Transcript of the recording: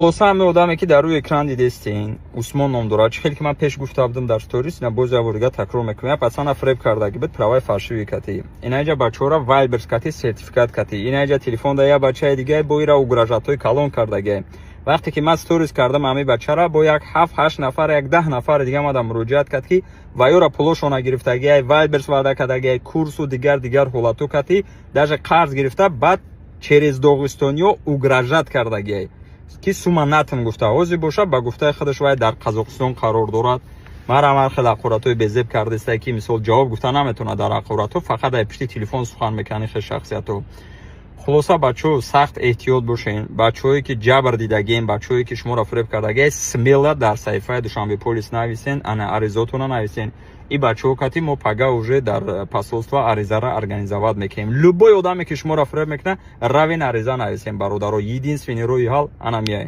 Хулоса, ҳаме одаме, ки дар рӯи экран дидестин, Усмон ном дорад. Чӣ хеле ки ман пеш гуфта будам дар сторис, ина боз як бор дига такрор мекунам. Пасана фреб кардаги буд, праваи фальшивый кати. Инаҷа бачаҳора Вайлдберриз кати, сертификат кати. Инаҷа телефон да як бачаи дига бо ира угрожать ҳои калон кардаги. Вақте ки ман сторис кардам ҳамин бачара, бо як ҳафт, ҳашт нафар, як 10 нафари дига омада муроҷиат кард, ки ваёра пулошона гирифтагиай, Вайлдберриз ваъда кардагиай, курсу дигар дигар ҳолатҳо кати, даже қарз гирифта, баъд через доғистониё угрожать кардагиай, ки сума натм гуфта. Ҳозир боша, ба гуфтаи худаш, вай дар Қазоқистон қарор дорад. Мара ҳар хел ҳақоратҳои безеб кардеста, ки мисол ҷавоб гуфта наметавонад дар ҳақоратҳо, фақат дар пишти телефон сухан мекунад ин хел шахсиятҳо. Хулоса, бачаҳо, сахт эҳтиёт бошен. Бачаҳое, ки ҷабр дидагиен, бачаҳое, ки шуморо фиреб кардагиен, смело дар саҳифаи Душанбе Полис нависен, ана аризотона нависен. И бачаҳо кати мо пага уже дар посольство аризара организовать мекунем. Любой одаме, ки шуморо фиреб мекунад, равен, ариза нависен, бародаро. Единственный роҳи ҳал ана меяй.